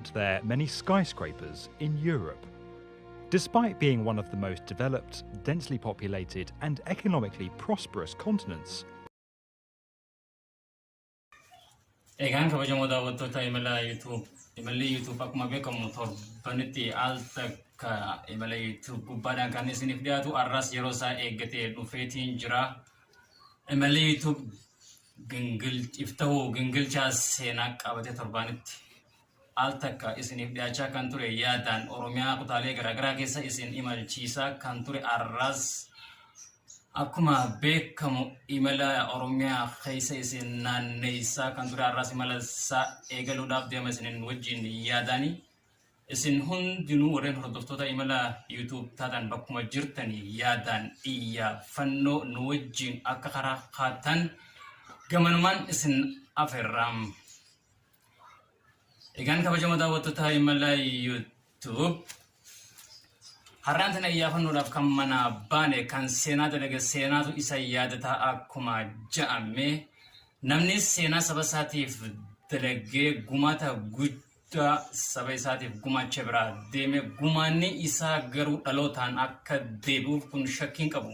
Aren't there many skyscrapers in Europe? Despite being one of the most developed, densely populated, and economically prosperous continents, Egaan kabajamoo daawwattoota imala YouTube, imalli YouTube akkuma beekamu torbanitti al takka imala YouTube gubbaadhaan kan isiniif dhiyaatu har'as yeroo isaa eeggatee dhufeetiin jira. Imalli YouTube iftahuu gingilchaa seenaa qabatee torbaanitti al takka isiniif dhiyaachaa kan ture, yaadaan Oromiyaa kutaalee garaagaraa keessa isin imalchiisaa kan ture, har'as akkuma beekamu imala Oromiyaa keessa isin naanneessaa kan ture har'as imala isaa eegaluudhaaf deema. Isinin wajjin yaadanii isin hundinuu warreen hordoftoota imala YouTube taatan bakkuma jirtanii yaadaan iyyaafannoo nu wajjin akka karaa kaatan gamanumaan isin afeerraam. Egaan kabajamoo daawwattoota imala YouTube, har'aan tana iyyaafannoodhaaf kan manaa baane kan seenaa dalage seenaatu isa yaadataa akkuma ja'ame, namni seenaa saba isaatiif dalagee gumaata guddaa saba isaatiif gumaacha biraa deeme, gumaanni isaa garuu dhalootaan akka deebi'uuf kun shakkiin qabu.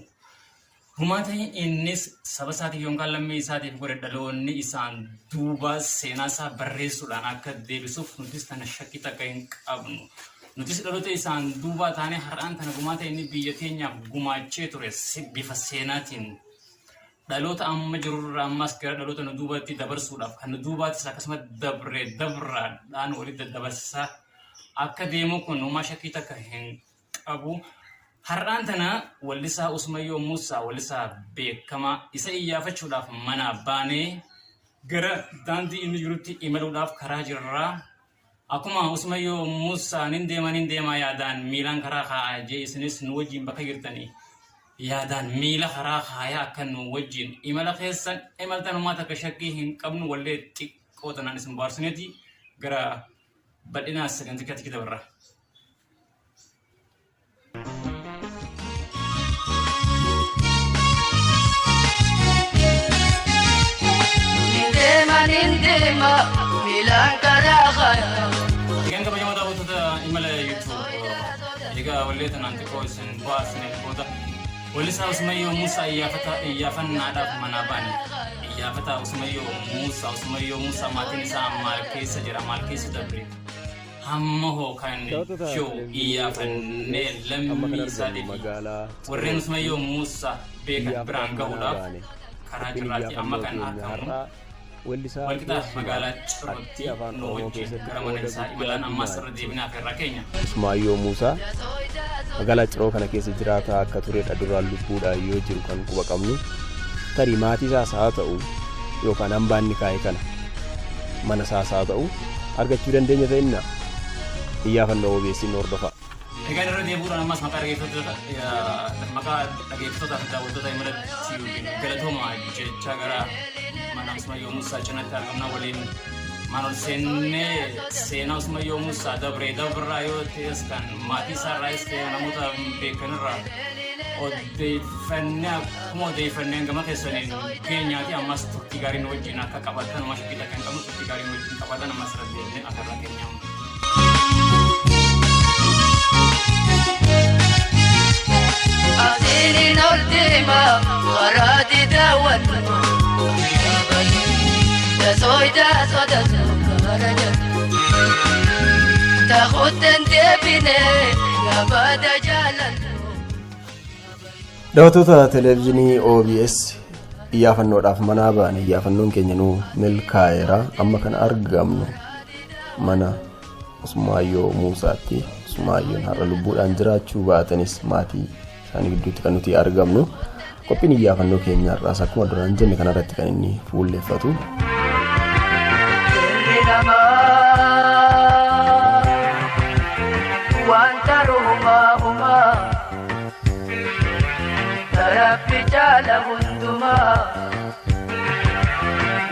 Gumaata innis saba isaatiif yookaan lammii isaatiif godhe dhaloonni isaan duuba seenaa isaa barreessuudhaan akka deebisuuf nutis tana shakkii takka hin qabnu. Nutis dhaloota isaan duubaa taanee har'aan tana gumaata inni biyya teenyaaf gumaachee ture bifa seenaatiin dhaloota amma jirurraa ammas gara dhaloota nu duubatti dabarsuudhaaf, kan nu duubaatis akkasuma dabree dabraadhaan walitti daddabarsaa akka deemu kun homaa shakkii takka hin qabu. Har'aan tana wallisaa Usmayyoo Muusaa, wallisaa beekamaa isa iyyaafachuudhaaf manaa baanee gara daandii inni jirutti imaluudhaaf karaa jirraa. Akkuma Usmayyoo Muusaa nin deema, nin deemaa, yaadaan miilaan karaa kaa'aa jee, isinis nu wajjin bakka jirtanii yaadaan miila karaa kaayaa akka nu wajjin imala keessan imaltan homaa takka shakkii hin qabnu. Wallee xiqqoo tanaan isin bohaarsineeti gara bal'inaa sagantichaatti dabarra. Deema nin deema miilaan karaa kaaya. Egaan kabajamoo daawwattoota imala YouTube, egaa wallee tanaan xiqqoo isin bohaarsineen booda wallisaa Usmayyoo Muusaa iyyaafannaadhaaf manaa baane. Iyyaafata Usmayyoo Muusaa, Usmayyoo Muusaa maatiin isaa maal keessa jira, maal keessa dabre, hamma hoo kan Daawwattoota jiru televezyiinii iyyaafannee OBS, amma kan lammii argamnu isaatiif magaalaa warreen Cirootti Usmayyoo Muusaa beekan biraan iyyaafachuuf manaa gahuudhaaf baane. karaa Qophiin jirraatti amma iyyaafannoo kan keenya argamu har'aa weellisaa walqixa keessumaa magaalaa artii Cirootti afaan nu Oromoo wajjin keessatti gara mana qooda isaa guddaa imalaan ammas irra gumaache deebinaa afeerraa keenya. Usmaayyoo Muusaa magaalaa Ciroo kana keessa jiraataa akka turedha duraan lubbuudhaan yoo jiru kan quba qabnu. Tarii maatii isaas haa ta'u yookaan hambaa inni kaa'e kana mana isaas haa ta'u argachuu dandeenya ta'inna iyyaafannoo OBS nu hordofaa. Egaan irra deebi'uudhaan ammas maqaa dhageeffattootaa fi daawwattoota imala tiyuubiin galatooma jechaa gara mana Usmayyoo Muusaa cinatti argamna. Waliin mana ol seennee seenaa Usmayyoo Muusaa dabree dabrraa yoo ta'es, kan maatii isaarraayis ta'e namoota beekanirraa odeeffannee, akkuma odeeffanneen gama keessaniin geenyaati, ammas turtii gaarii nu wajjin akka qabaatan homaa shakkii takka hin qabnu. Turtii gaarii nu wajjin qabaatan ammas irra deemnee afeerraa keenya. Asiin ol deema karaa daawwatu. Dasooydaa sodaatu karaa jala. Tahuuteen deebinee yaabada jaalallu. Daawwattoota televezyiinii OBS, iyyaafannoodhaaf manaa baane, iyyaafannoon keenya nuu milkaa'eera. Amma kan argamnu mana Usmaayyoo Muusaatti. Usmaayyoon har'a lubbuudhaan jiraachuu baatanis maatii isaanii gidduutti kan nuti argamnu. Qophiin iyyaafannoo keenya har'aas akkuma duraan jenne kanarratti kan inni fuulleffatu. Sirri namaa wanta ruhumaa humaa Rabbi jaala hundumaa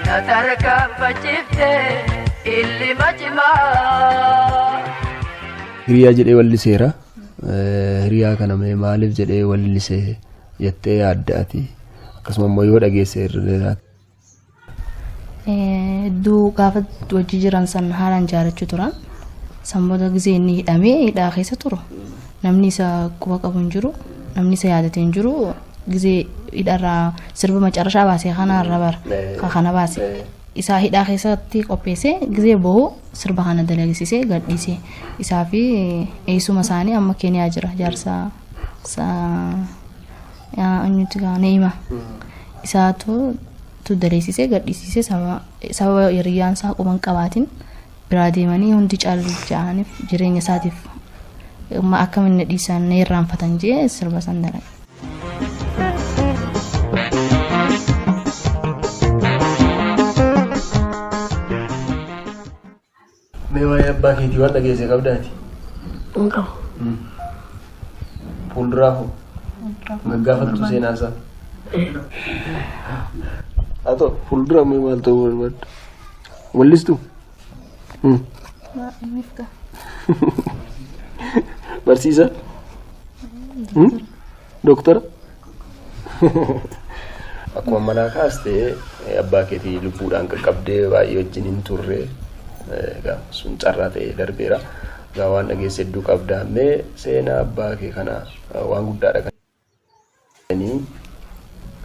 na tarkaanfachiifte illima cimaa. Hiriyaa jedhee walliseera. Hiriyaa kana mee maaliif jedhee wallisee jettee yaaddaati? Akkasuma immoo yoo dhageesse irra Hedduu gaafa hojii jiran san haalaan jaalachuu turan. San booda gizee inni hidhamee hidhaa keessa turu namni isa quba qabu hin jiru, namni isa yaadate hin jiru. Gizee hidharraa sirba macarrashaa baasee kana irra bara ka kana baase isaa hidhaa keessatti qopheessee gizee bahu sirba kana dalagsisee gadhiisee isaa fi eessuma isaanii amma Keeniyaa jira jaarsa eenyutu gaa Neeyima isaatu tu daleessisee gadhiisisee sababa hiriyyaan isaa quban qabaatiin biraa deemanii hundi cal ja'aniif jireenya isaatiif amma akkamiin na dhiisan na irraanfatan jee sirba san dalaga. Mee waa'ee abbaa keetii waan dhageesse qabdaati? Hin qabu. Fuulduraaf hoo? Gaggaafattu seenaa isaa. Haa ta'u fuuldura mee maal ta'uu barbaadda? Wallistuu? Barsiisaa? Doktara? Akkuma manaa kaaste abbaa keetii lubbuudhaan qaqqabdee baay'ee wajjin hin turre, egaa sun carraa ta'ee darbeera. Egaa waan dhageesse hedduu qabda. Mee seenaa abbaa kee kana waan guddaadha kan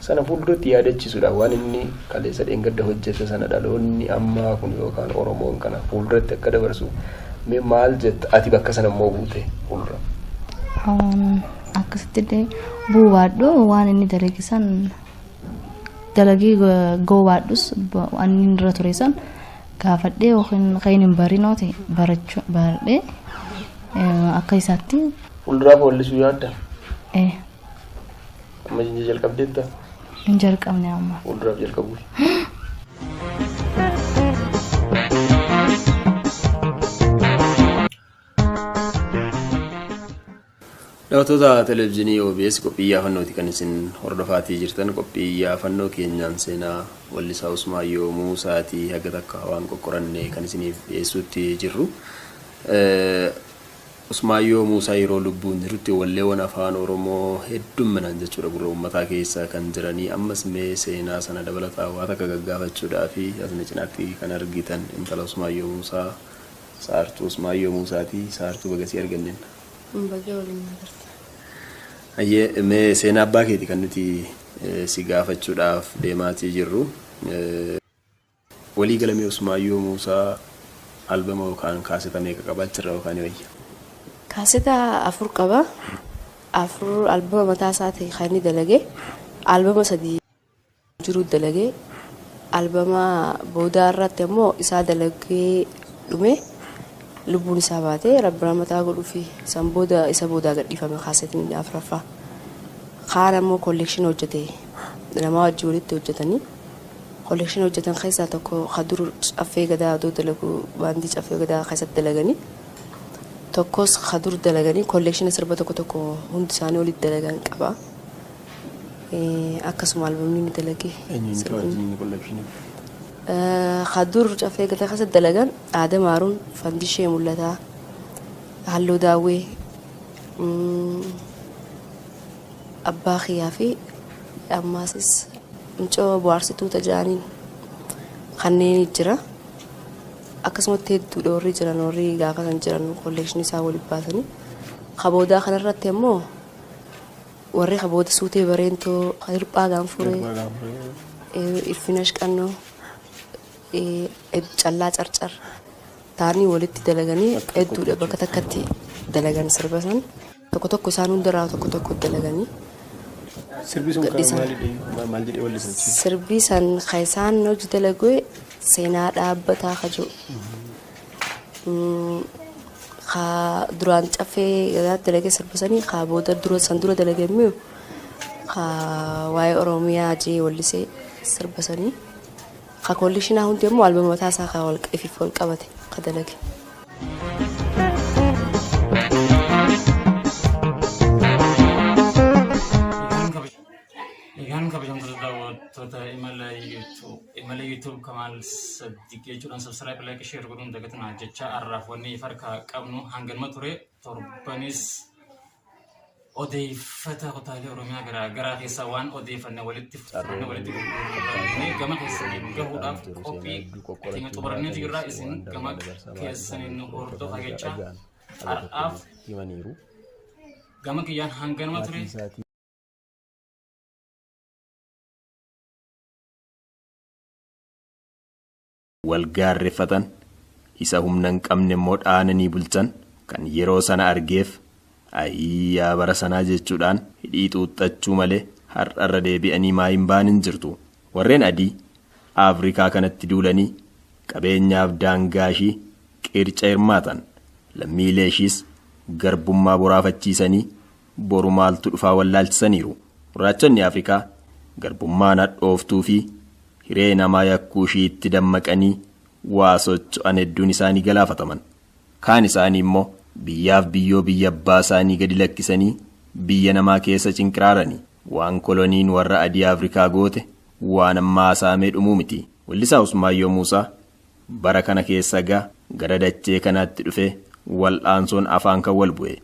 sana fuulduratti yaadachiisuudhaaf waan inni kaleessa dheengadda hojjete sana dhaloonni ammaa kun yookaan Oromoon kana fuulduratti akka dabarsu mee maal jetta ati bakka sana immoo buute fuuldura? Akkasitti illee bu'uu baadhu waan inni dalage san dalagee ga'uu baadhus waan inni irra ture san gaafadhee yookiin kan hin barinoo ta'e barachuu baradhee akka isaatti. Fuulduraaf wallisuu yaadda? Amma jalqabdeetta? Hin jalqabne amma. Fuulduraaf jalqabuuf. Daawwattoota televizyiinii OBS, qophii iyyaafannooti kan isin hordofaatii jirtan. Qophii iyyaafannoo keenyaan seenaa wallisaa Usmaayyoo Muusaatii haga takka waan qoqqoranne kan isiniif dhiyeessuutti jirru. Usmaayyoo Muusaa yeroo lubbuun jirutti walleewwan afaan Oromoo heddumminaan jechuudha gurra uummataa keessa kan jiranii. Ammas mee seenaa sana dabalataa waa takka gaggaafachuudhaa fi asni cinaatti kan argitan intala Usmaayyoo Muusaa, Saartuu Usmaayyoo Muusaati. Saartuu, bagasii arganneen. Baga waliin agarte. Hayyee, mee seenaa abbaa keeti kan nuti si gaafachuudhaaf deemaatii jirru. Walii galamee Usmaayyoo Muusaa albama yookaan kaaseta meeqa qabaachirra yookaan wayya? Kaaseta 4 qaba. 4 albama mataa isaa ta'e kan inni dalage. Albama 3 jiru dalage. Albama boodaa irratti ammoo isaa dalagee dhume lubbuun isaa baate, rabbi rahmataa godhuu fi san booda isa boodaa gadhiifame kaasetni afuraffaa. Kaan ammoo collection hojjete, namaa wajjin walitti hojjetanii. Collection hojjetan keessaa tokko ka dur Caffee Gadaa odoo dalagu baandii Caffee Gadaa keessatti dalaganii. Tokkos ka dur dalaganii collection sirba tokko tokko hundi isaanii walitti dalagan qaba. Akkasuma albamni inni dalage. Eenyuun wajjin collection? Ka dur Caffee Gadaa keessatti dalagan Aadam Haaruun, Fandishee Mul'ataa, Halluu Daawwee, Abbaa Kiyyaa fi ammaasis mucoo bohaarsituu tajaaniin kanneen jira. Akkasumatti hedduudha warri jiran, warri gaafa san jiran collection isaa walitti baasanii. Ka boodaa kanarratti ammoo warri ka booda Suutee Bareentoo, Hirphaa Gaanfuree, Ilfinash Qannoo, Callaa Carcar ta'anii walitti dalaganii hedduudha bakka takkatti dalagan sirba san. Tokko tokko isaan hundarraa tokko tokko dalaganii. Sirbi sun kan maal jedhee wallisan? Sirbi san kan isaan hojii dalagee seenaa dhaabbataa ka jiru. Ka duraan Caffee Gadaatti dalagee sirba sanii, ka booda dura san dura dalagee immoo ka waa'ee Oromiyaa jee wallisee sirba sanii. Ka collectionaa hundi immoo albama mataa isaa ka wal ifiif wal qabate ka dalage. Egaan kabajamtoota daawwattoota imala YouTube, imala YouTube Kamaal Saddiq jechuudhaan subscribe, like, share godhuun dagatinaa jecha har'aaf wanni farka qabnu hanganuma ture. Torbanis Odeeffata kutaalee Oromiyaa garaa garaa keessaa waan odeeffanne walitti fuunee walitti gurgurannee gama keessaniin gahuudhaaf qophii keenya xumuranneetu jirra. Isin gama keessaniin nu hordofaa jecha har'aaf himaniiru. Gama kiyyaan hanganuma ture. Maatii isaatii wal gaarreffatan, isa humna hin qabne immoo dhaananii bulchan kan yeroo sana argeef ayii yaa bara sanaa jechuudhaan hidhii xuuxxachuu malee har'arra deebi'anii maa hin baan hin jirtu. Warreen adii Afrikaa kanatti duulanii qabeenyaaf daangaa ishii qirca hirmaatan. Lammiilee ishiis garbummaa boraafachiisanii boru maaltu dhufaa wallaalchisaniiru. Gurraachonni Afrikaa garbummaan hadhooftuu fi hiree namaa yakkuu ishiitti dammaqanii waa socho'an hedduun isaanii galaafataman. Kaan isaanii immoo biyyaaf biyyoo biyya abbaa isaanii gadi lakkisanii biyya namaa keessa cinqiraarani. Waan koloniin warra adii Afrikaa goote waan ammaa haasa'amee dhumuu miti. Weellisaa Usmaayyoo Muusaa bara kana keessa gaa gara dachee kanaatti dhufee wal'aansoon afaan kan wal bu'e.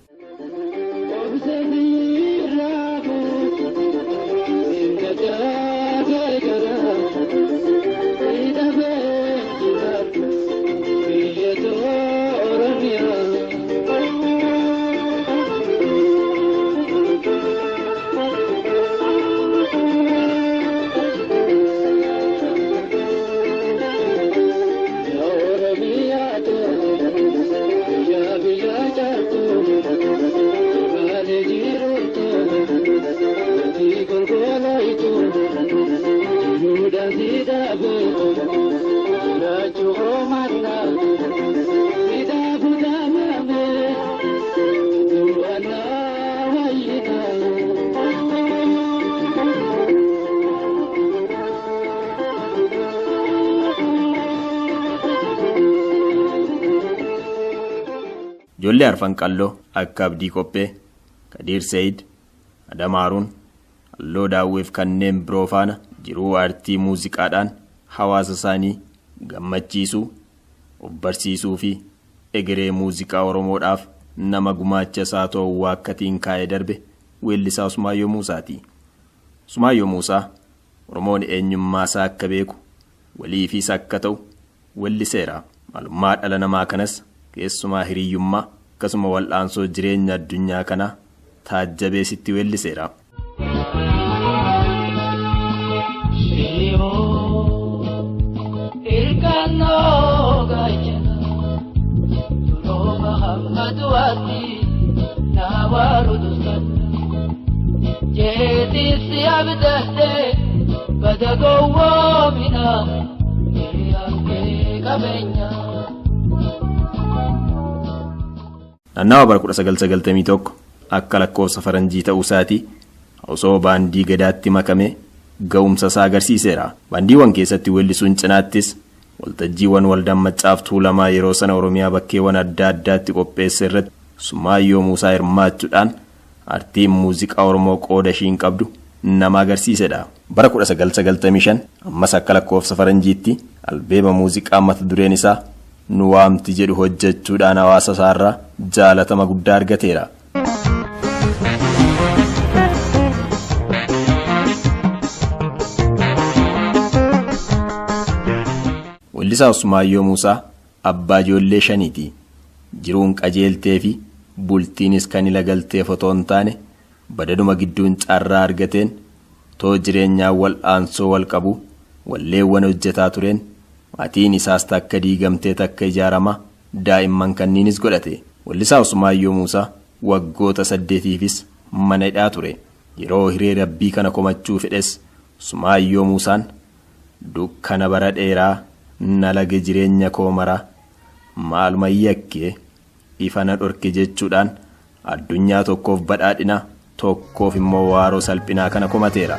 Ijoollee Arfan Qalloo akka Abdii Qophee, Kadiir Seeyid, Adam Haaruun, Alloo Daawweef kanneen biroo faana jiruu aartii muuziqaadhaan hawaasa isaanii gammachiisuu, of barsiisuu fi egeree muuziqaa Oromoodhaaf nama gumaacha isaa ta'uu waakkatiin kaa'ee darbe weellisaa Usmaayyoo Muusaati. Usmaayyoo Muusaa Oromoon eenyummaa isaa akka beeku, waliifis akka ta'u weelliseera. Maalummaa dhala namaa kanas keessumaa hiriyyummaa akkasuma wal'aansoo jireenya addunyaa kanaa taajjabeesitti weelliseera. Naannawa bara 1991 akka lakkoofsa faranjii ta'uu isaatii osoo baandii Gadaatti makamee ga'umsa isaa agarsiiseera. Baandiiwwan keessatti weellisuun cinaattis waltajjiiwwan waldaan Maccaaf Tuulamaa yeroo sana Oromiyaa bakkeewwan adda addaatti qopheesse irratti Usmaayyoo Muusaa hirmaachuudhaan aartiin muuziqaa Oromoo qooda ishiin qabdu nama agarsiisedha. Bara 1995 ammas akka lakkoofsa faranjiitti albeema muuziqaa mata dureen isaa Nu waamti jedhu hojjechuudhaan hawaasa isaarraa jaalatama guddaa argateera. Weellisaa Usmaayyoo Muusaa abbaa ijoollee shaniiti. Jiruun qajeeltee fi bultiinis kan ila galteef otoo hin taane badaduma gidduun carraa argateen too jireenyaan wal'aansoo wal qabu walleewwan hojjetaa tureen maatiin isaas takka diigamtee takka ijaaramaa daa'imman kanniinis godhate. Weellisaa Usmaayyoo Muusaa waggoota 8tiifis mana hidhaa ture. Yeroo hiree rabbii kana komachuu fedhes Usmaayyoo Muusaan dukkana bara dheeraa na lage jireenya koo maraa maaluma yakkee ifa na dhorke jechuudhaan addunyaa tokkoof badhaadhina tokkoof immoo waaroo salphinaa kana komateera.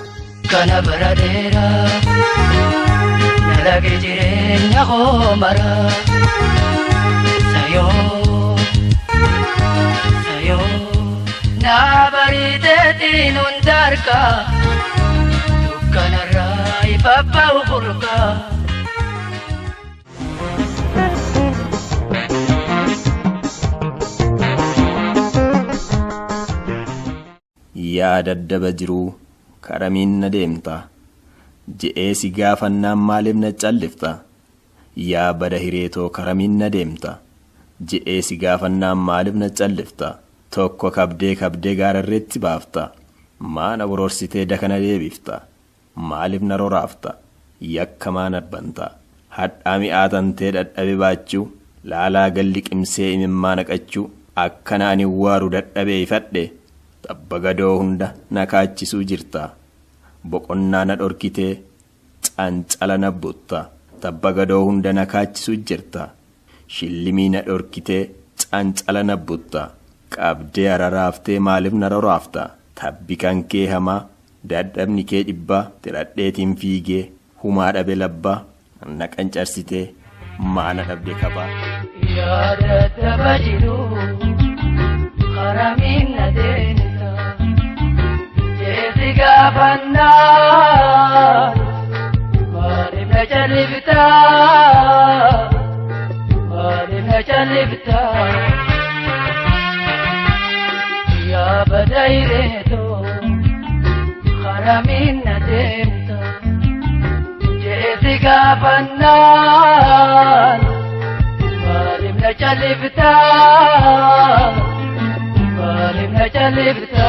Kana bara dheeraa na lage jireenya koo maraa sayoo sayoo na bariiteetiin hundarkaa dukkanarraa ifa ba'u burqaa. Yaa daddaba jiruu karamiin na deemta? Je'ee si gaafannaan maaliif na callifta? Yaa bada hireetoo karamiin na deemta? Je'ee si gaafannaan maaliif na callifta? Tokko kabdee kabdee gaararreetti baafta. Maana bororsitee dakana deebifta? Maaliif na roraafta? Yakka maan abbanta? Hadhaa mi'aa tantee dadhabe baachuu, laalaa galli qimsee imimmaa naqachuu, akkana ani waaru dadhabee ifadhe, tabba gadoo hunda na kaachisuu jirta. Boqonnaa na dhorkitee cancala na butta. Tabba gadoo hunda na kaachisuu jirta. Shillimii na dhorkitee cancala na butta. Qabdee araraaftee maaliif na roraafta? Tabbi kan kee hamaa, dadhabni kee dhibbaa, tiradheetiin fiigee humaa dhabe labbaa, na qancarsitee maana dhabde kabaa. Yaa daddaba jiruu karamiin na deemta? Jeesi gaafannaa maaliif na callifta? Maaliif na callifta? Yaa bada hireetoo karamiin na deemta? Jeesi gaafannaa maaliif na callifta? Maaliif na callifta?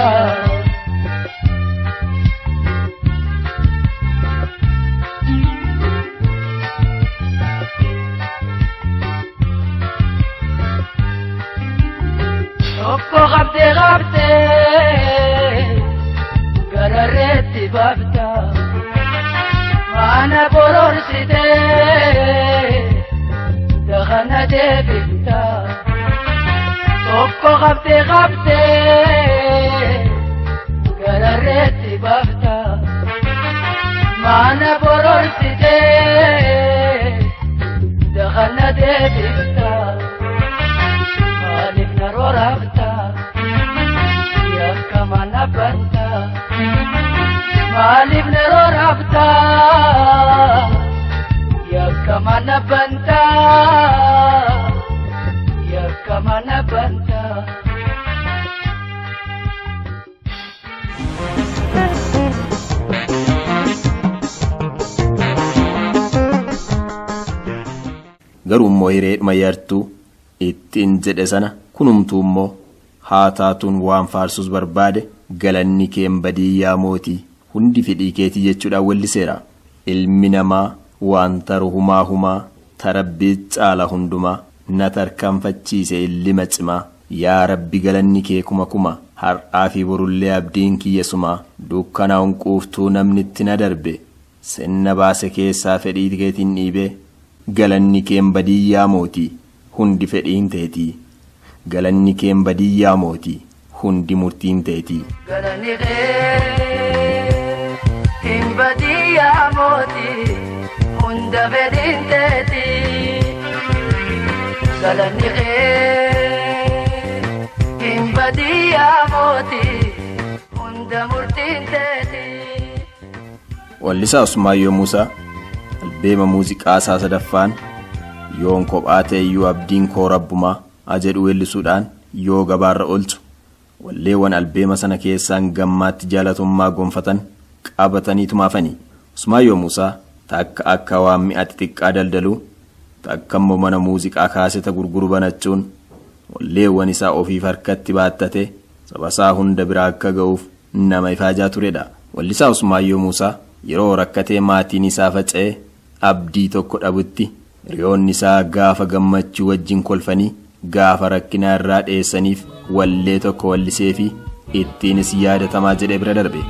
Tokko qabdee qabdee gararreetti baafta. Maana bororsitee dakana deebifta. Tokko qabdee qabdee gararreetti baafta. Maana bororsitee dakana deebifta. Maaliif na roraafta? Yakka mana banta? Maaliif na roraafta? Yakka mana banta? Yakka mana banta? Garuu immoo hireedhuma yartuu ittiin jedhe sana kunumtuu immoo haa taatuun waan faarsus barbaade galanni keen badii yaa mootii hundi fedhii keetii jechuudhaan welliseera. Ilmi namaa waan taru humaa humaa tarabbii caala hundumaa na tarkaanfachiise illima cimaa. Yaa Rabbi galanni kee kuma kuma har'aa fi borullee abdiin kiyya sumaa dukkana hunquuftuu namni itti na darbe senna baase keessaa fedhii keetiin dhiibee galanni keen badii yaa mootii hundi fedhiin teetii. Galanni keen badii yaa mootii hundi murtiin teetii. Galanni kee hin badii yaa mootii hunda fedhiin teetii. Galanni kee hin badii yaa mootii hunda murtiin teetii. Wallisaa Usmaayyoo Muusaa albeema muuziqaa isaa sadaffaan yoon kophaa ta'e iyyuu abdiin koo rabbumaa jedhu weellisuudhaan yoo gabaarra oolchu walleewwan albeema sana keessaan gammaatti jaalatummaa gonfatan qabatanii tumaafani. Usmaayyoo Muusaa takka akka waan mi'a xixiqqaa daldaluu takka immoo mana muuziqaa kaaseta gurguru banachuun walleewwan isaa ofiif harkatti baattate sabasaa hunda bira akka ga'uuf nama ifaajaa turedha. Wallisaa Usmaayyoo Muusaa yeroo rakkatee maatiin isaa faca'ee abdii tokko dhabutti hiriyoonni isaa gaafa gammachuu wajjin kolfanii gaafa rakkinaa irraa dheessaniif wallee tokko wallisee fi ittiinis yaadatamaa jedhee bira darbe.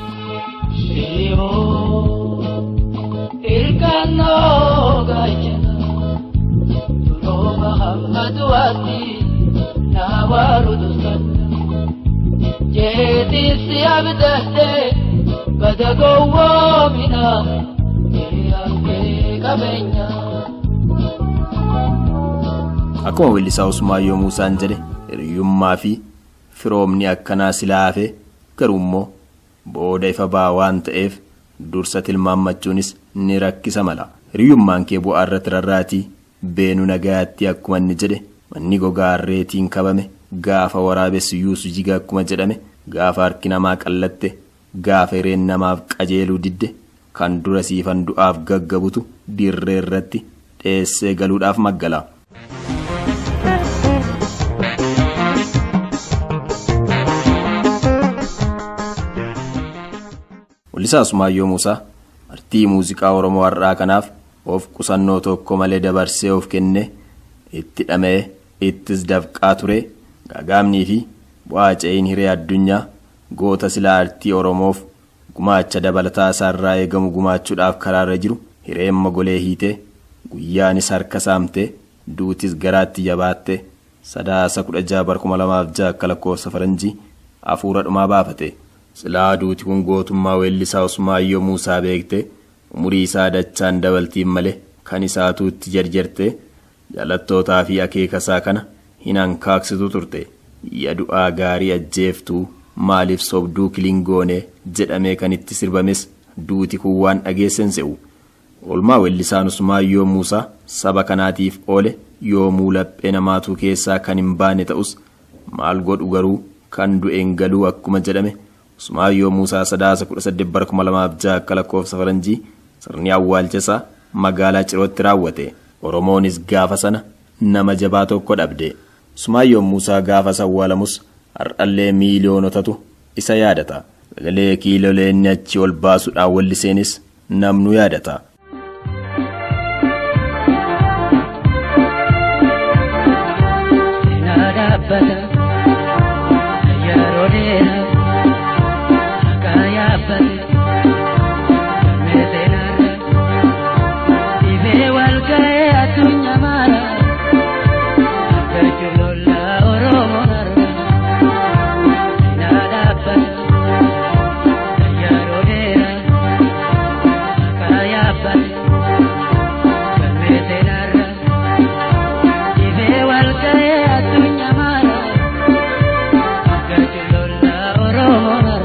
Irkaannoo gaachana durooma hamma du'aatti na waaru dursanta. Jeetis abdatte bada gowwoomina hiriyaan kee qabeenya. Akkuma weellisaa Usmaayyoo Muusaan jedhe hiriyyummaa fi firoomni akkanaa silaa hafe garuu immoo booda ifa ba'aa waan ta'eef dursa tilmaammachuunis ni rakkisa mala. Hiriyyummaan kee bu'aa irratti rarraatii beenu nagayaatti akkuma inni jedhe manni gogaa harreetiin qabame gaafa waraabessi yuusu jiga akkuma jedhame Gaafa harki namaa qallatte, gaafa hireen namaaf qajeeluu didde, kan dura siifan du'aaf gaggabutu dirree irratti dheessee galuudhaaf maggala. Weellisaa Usmaayyoo Muusaa artii muuziqaa Oromoo har'aa kanaaf of qusannoo tokko malee dabarsee of kenne, itti dhama'ee, ittis dafqaa ture. Gaagaamnii fi bu'aa ce'iin hiree addunyaa goota silaa artii Oromoof gumaacha dabalataa isaarraa eegamu gumaachuudhaaf karaarra jiru hireen mogolee hiitee, guyyaanis harka saamtee, duutis garaatti jabaatte Sadaasa 16 bara 2006 akka lakkoofsa faranjii hafuura dhumaa baafate. Silaa duuti kun gootummaa weellisaa Usmaayyoo Muusaa beekte umurii isaa dachaan dabaltiin malee kan isaatuu itti jarjarte jaalattootaa fi akeeka isaa kana hin hankaaksitu turte. Ya du'aa gaarii ajjeeftuu maaliif sobduu kilingoonee jedhamee kan itti sirbames duuti kun waan dhageesse hin se'u. Oolmaa weellisaan Usmaayyoo Muusaa saba kanaatiif oole yoomuu laphee namaatuu keessaa kan hin baane ta'us, maal godhu garuu, kan du'e hin galuu akkuma jedhame, Usmaayyoo Muusaa Sadaasa 18 bara 2006 akka lakkoofsa faranjii sirni awwaalcha isaa magaalaa Cirootti raawwate. Oromoonis gaafa sana nama jabaa tokko dhabde. Usmaayyoon Muusaa gaafas awwaalamus har'allee miiliyoonotatu isa yaadata. Sagalee kiilolee inni achii ol baasuudhaan welliseenis namnuu yaadata. Seenaa dhaabbata yeroo dheeraa haqaa yaabbate galmee seenaarra dhibee wal ga'ee addunyaa maara argachuuf lollaa Oromoon har'a. Seenaa dhaabbata yeroo dheeraa haqaa yaabbate galmee seenaarra dhibee wal ga'ee addunyaa maara argachuuf lollaa Oromoon har'a.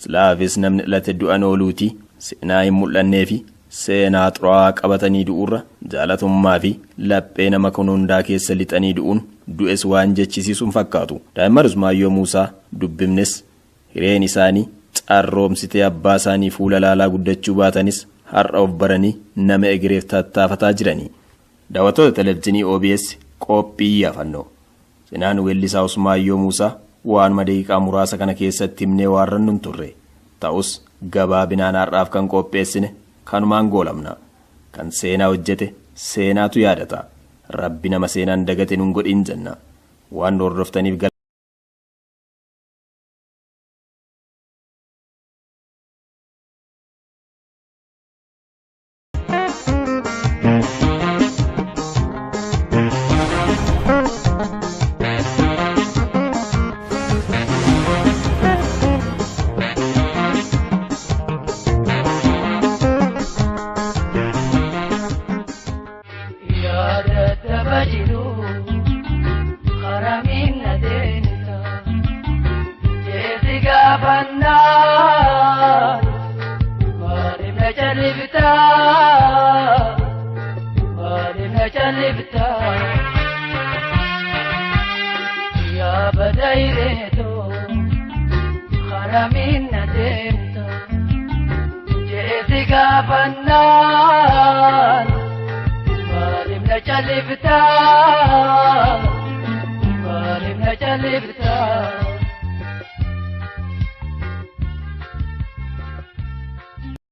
Silaafis namni dhalate du'an ooluuti, seenaa hin mul'annee fi seenaa xuraawaa qabatanii du'uurra jaalatummaa fi laphee nama kun hundaa keessa lixanii du'uun du'es waan jechisiisu hin fakkaatu. Daa'imman Usmaayyoo Muusaa dubbifnes hireen isaanii carroomsitee abbaa isaanii fuula laalaa guddachuu baatanis har'a of baranii nama egereef tattaafataa jirani. Daawwattoota televizyiinii OBS qophii iyyaafannoo. Seenaan weellisaa Usmaayyoo Muusaa waanuma daqiiqaa muraasa kana keessatti himnee waan rannu hin turre. Ta'us gabaabinaan har'aaf kan qopheessine kanumaan goolabna. Kan seenaa hojjete seenaatu yaadata. Rabbi nama seenaan dagate nun godhin jenna. Waan nu hordoftaniif Yaada tabajiru karamiin na deemta jeesi gaafannaa maaliif na callifta, maaliif na callifta? Yaa badayreeto karamiin na deemta jeesi gaafannaa maaliif na callifta, maaliif na callifta?